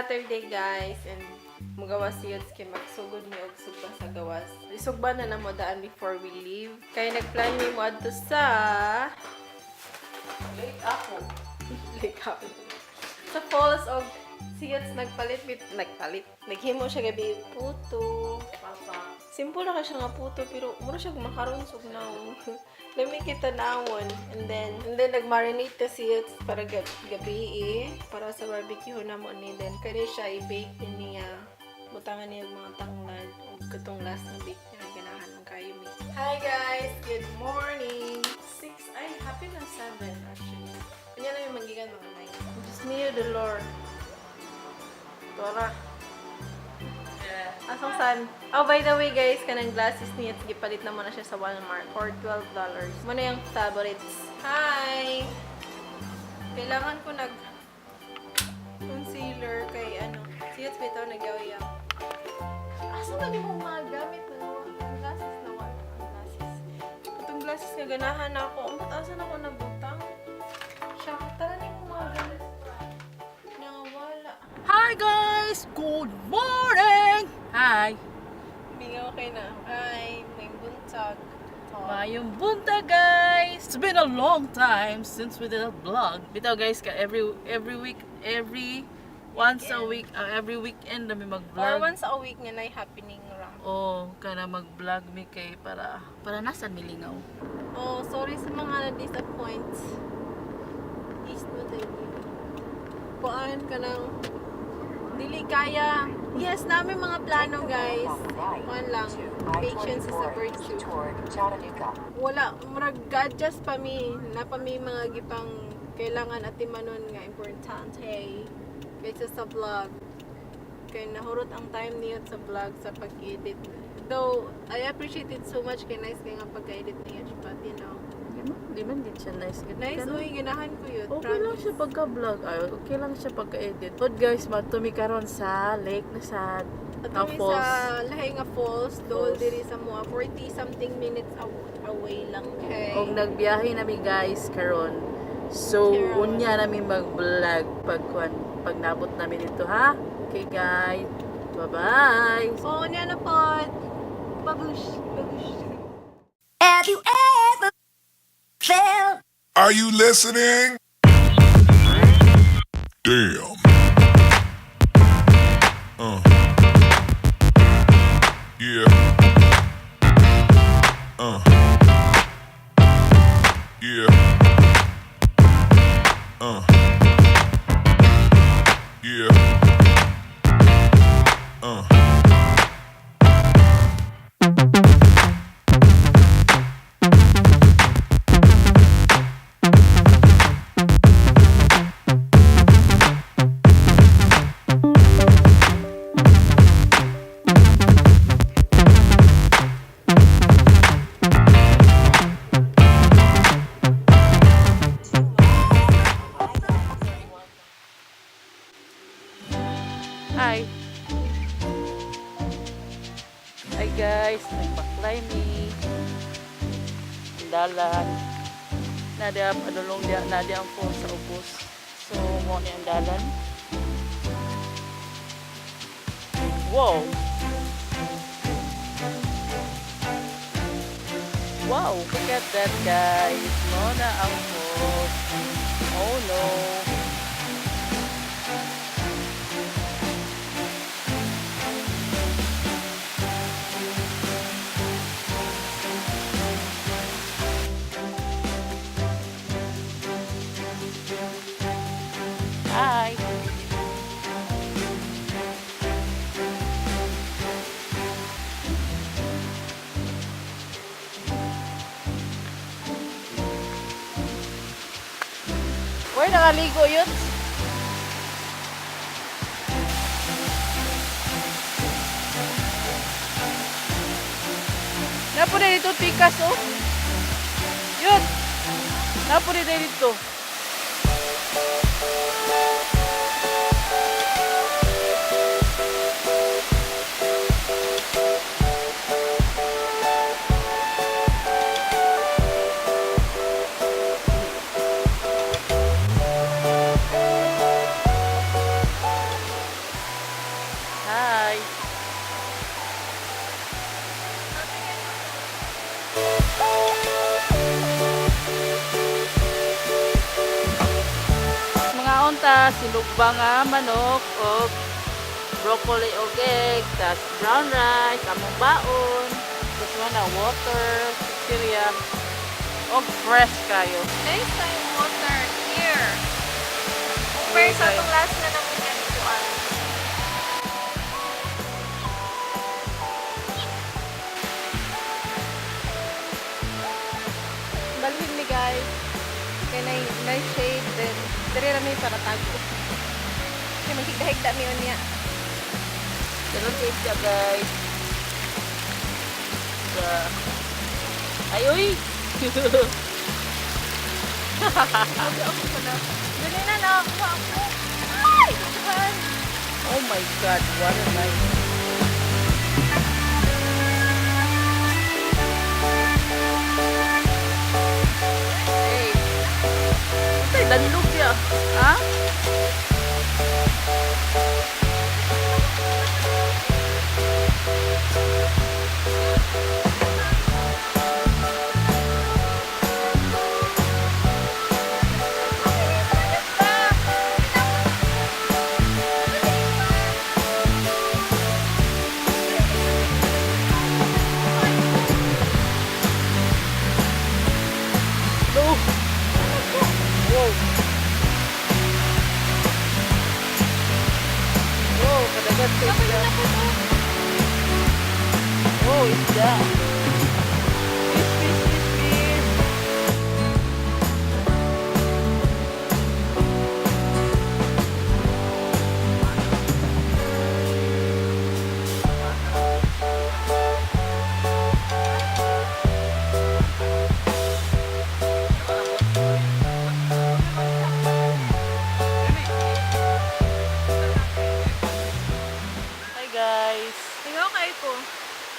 Saturday, guys, and mugawas si Yods kay magsugod mi og sugba sa gawas. Isugba na namo daan before we leave. Kay nagplan mi mo adto sa Late ako. Lake Hapon. Sa falls of si Yods nagpalit bit nagpalit. Naghimo siya gabi puto. Papa. Simple na ka siya nga puto pero mura siya makaroon sug naon. Lami kita naon. And then nagmarinate ta siya para gabi eh, para sa barbecue na mo ni then kani siya i-bake din niya. Butangan niya og mga tanglad ug katong last na bake niya ganahan man kayo mi. Hi guys, good morning. 6 ay happy na 7 actually. Kanya na yung magigan mga 9. Diyos mio dolor. Tora. Asang san? Oh, by the way, guys, kanang glasses niya, gipalit na mo na siya sa Walmart for $12. Muna yung favorites. Hi! Kailangan ko nag concealer kay ano. Siya bitaw nagyaw. Asa ba ni mo mga gamit na nawa? Ang glasses na wala. Ang glasses. Itong glasses nga ganahan na ako. Ang asa na ako nabutang. Siya, tara ni mo mga gamit. Nawala. Hi guys! Good morning! Hi! Bingaw kay na. Ay, may buntag. Mayong buntag, guys! It's been a long time since we did a vlog. Bitaw guys, ka every week, every once a week, every weekend na mi Or mag-vlog. once a week nga na happening ra. Oh, kana mag-vlog mi kay para nasa milingaw. Oh, sorry sa mga na-disappoint. East mo tayo. Kuan ka ng dili kaya. Yes, namin mga plano, guys. Kuan lang. Patience is a virtue. Toward Chattanooga. Wala, murag adjust pa mi. Na pa mi mga gipang kailangan atimanon nga importante kaysa sa vlog. Kay nahurot ang time niyo sa vlog sa pag-edit. Though, I appreciate it so much kay nice kay nga pagka-edit niyo, but you know. Di man din siya nice. Nice, uy, ganahan ko yun. Okay lang siya pagka-vlog. Ay, okay lang siya pagka-edit. But guys, matumi karon sa lake na sa At ah, kami falls. sa lahi nga falls, dool Falls. diri sa mua, 40 something minutes away lang. Okay. Og nagbiyahe nami guys karon. So Karon. unya nami mag-vlog pag kuan pag nabot namin dito ha. Okay guys. Bye-bye. Oh, niya na pod. Babush, babush. Have you ever felt Are you listening? Damn. Yeah. Yeah. Yeah. Hi. Hi guys, nagpaklay mi. Dalan. Nadia padulong dia nadia ang phone sa ubos. So mo ni ang dalan. Wow. Wow, look at that guys. Mo na ang phone. Oh no. Hi. Where nakaligo yun? Napo na dito pikas oh. Yun. Napo na dito. Bye. Mga unta, sinugba nga manok og broccoli og egg, tas brown rice, among baon, tas na water, chichirya, og fresh kayo. Nice time water here. Compare sa atong last na namin ganituan. Balhin mi, guys. Kay na shade then diri ra mi para tago. Kay maghigda-higda mi unya. Ganun kayo siya, guys. Sa... Ay, uy! Dali na nakakuha ako. Ay! Daghan! Oh my God, what a night. Hey. Tay, danlog siya. Ha? No. Wow. Wow, kadagat sa isda. Oh, isda. Fish, fish, fish, fish. Hi guys. Tingnan kayo ko.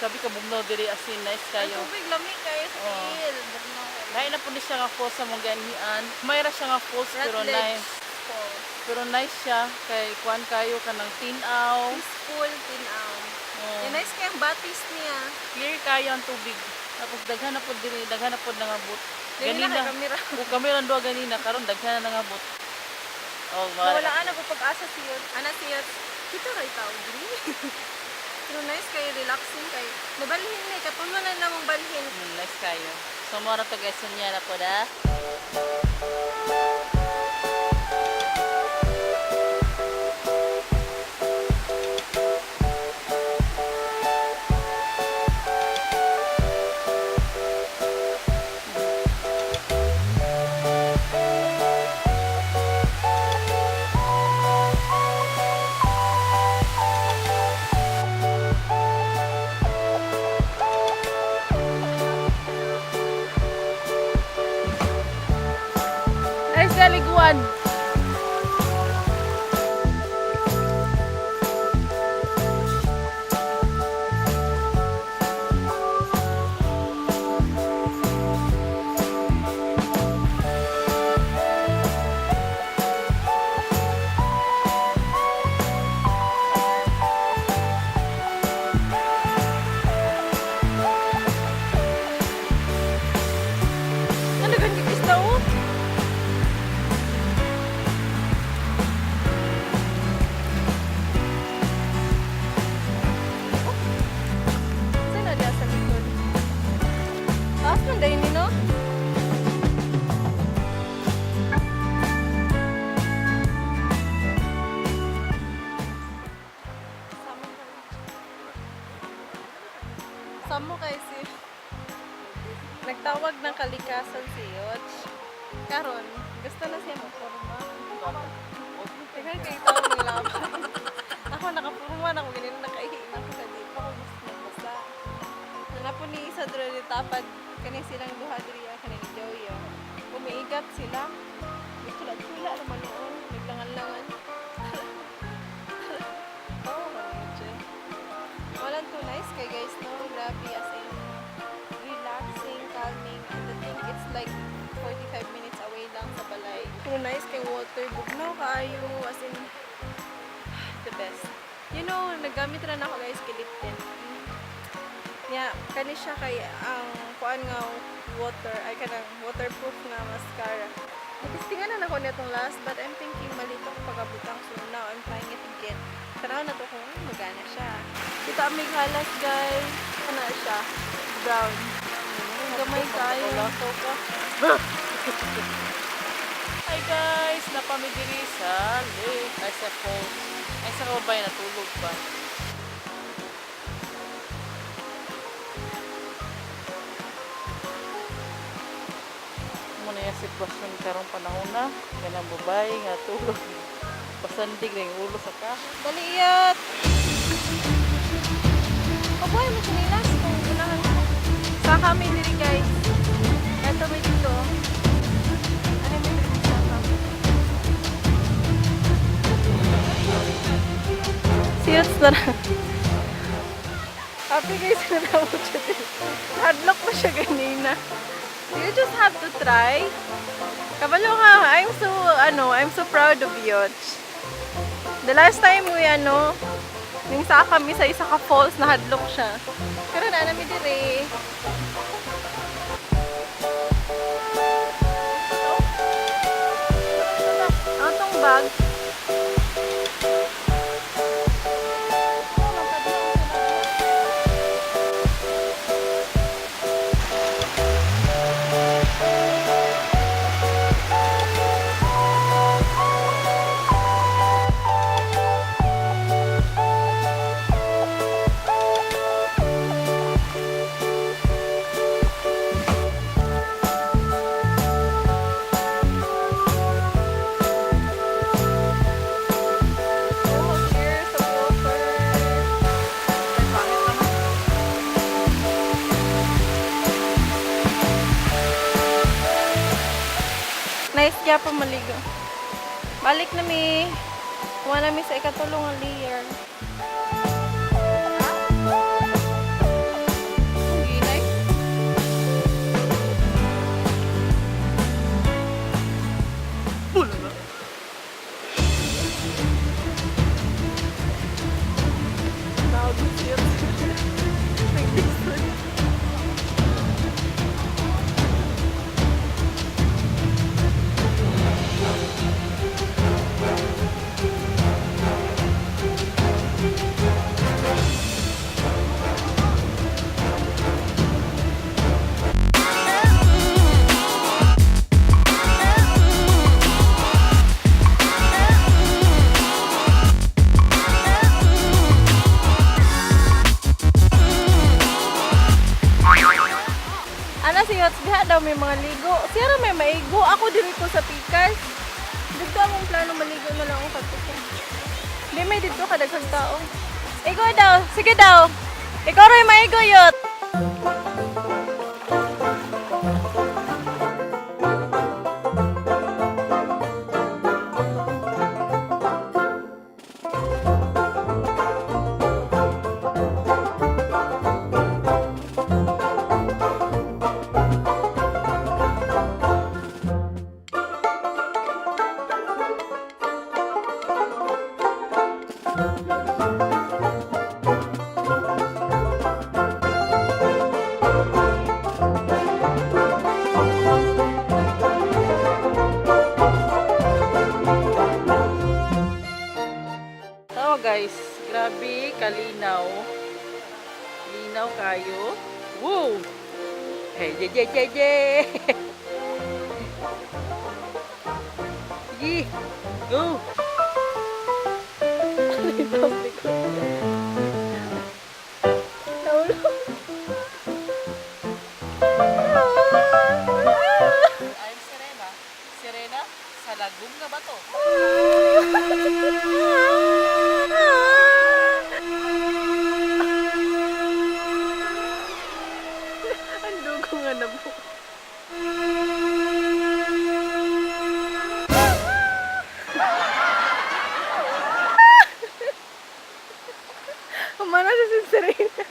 Sabi ka bugnaw diri, as in nice Ang kayo. tubig lami kayo sa Oo. tiil. Bugnaw kayo. Lahi na po ni siya nga falls sa mong ganian. Mayra siya nga falls pero Rutledge nice. Falls. Pero nice siya kay kuan kayo kanang tinaw. Peaceful, tinaw. Oh. Yung nice kayong batis niya. Clear kayo ang tubig. Tapos daghan na pod diri, daghan na pod nangabot. Dili na kay kamera. O kami lang duha ganina karon daghan na nangabot. Oh, mara. Nawalaan ako pag-asa siyot. Ana siyot. Kita kay tao diri. Pero nice kayo, relaxing kayo. Nabalhin na, katulo na namang balhin. Nice kayo. So mora to guys, unya na pod ah. Nice na liguan. Ano ganyan isda oh? Saan na diya sa likod? Taas man dahil ni no? Samo kay si nagtawag ng kalikasan si Yoch. Karon, gusto na siya magporma. Tingnan kay tawag ng laban. Ako nakapurma na ako ganito nakaihi na ako sa dito ako gusto magbasa. Nanapo ni isa diri ni tapad kani silang duha diri ah, kani ni Joey. Oh. Umiigat sila. Nagtula-tula naman noon, naglangan-langan. Oh, medyo. Walang too nice kay guys, no? Grabe, as in, relaxing, calming, and I think it's like 45 minutes away lang sa balay. Pero nice kay water, bugnaw kaayo, as in, the best. Naggamit ra na ako, guys, kay lip tint. Yeah, kani siya kay ang kuan nga water ay kanang waterproof nga mascara. Natistingan na nako nitong last, but I'm thinking malito ko pagabutang, so now I'm trying it again. Tanaw na to kung magana siya. Kita amig halas, guys. Kana siya. Brown. Gamay kayo. Lato ka. Hi guys, naa pa mi diri sa lake, ay sa falls. Ay sa kabay, natulog pa. Mao na yung sitwasyon karong panahon na kanang babae nga tulog. Pasandig na yung ulo sa kahoy. Dali iyat. Pabuhay mo chinilas kung unahan ko. Sa kami diri, guys. Ito may dito. Ano may diri sa kami? Siyats na lang. Happy guys, natawa siya din. Hadlock pa siya ganina. You just have to try. Kabalo ka, I'm so, ano, I'm so proud of you. The last time we, ano, ning sa kami sa isa ka falls, nahadlok siya. Pero na nami dire. Ang tong bag. Oh, cheers sa water. Ay, pangit naman. Nice kaya pa maligo. Balik na mi. Kuha na mi sa ikatulong ang layer. Ang ginay. Bulaga. Tawag mo siya. Nag-disturb. Ana si Yots, diha daw may mga ligo. Siya ra may maigo. Ako diri ko sa pikas. Dito among plano maligo na lang ako kadto. Di may dito kadaghang tao. Igo daw, sige daw. Ikaw rin maigo, Yot. Tawa guys, grabe kalinaw. Linaw kayo. Woo! Hey, je je je je. Sige, go! Public. Nahulog. I'm Serena. Serena, sa lagom nga ba to? Ang dugo nga na po. Humana siya si Serena.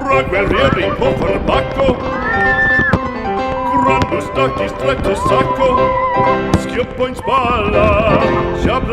Fra guerrieri po perbacco, Gran bustacchi stretto sacco, Schioppo in spalla, sciabla.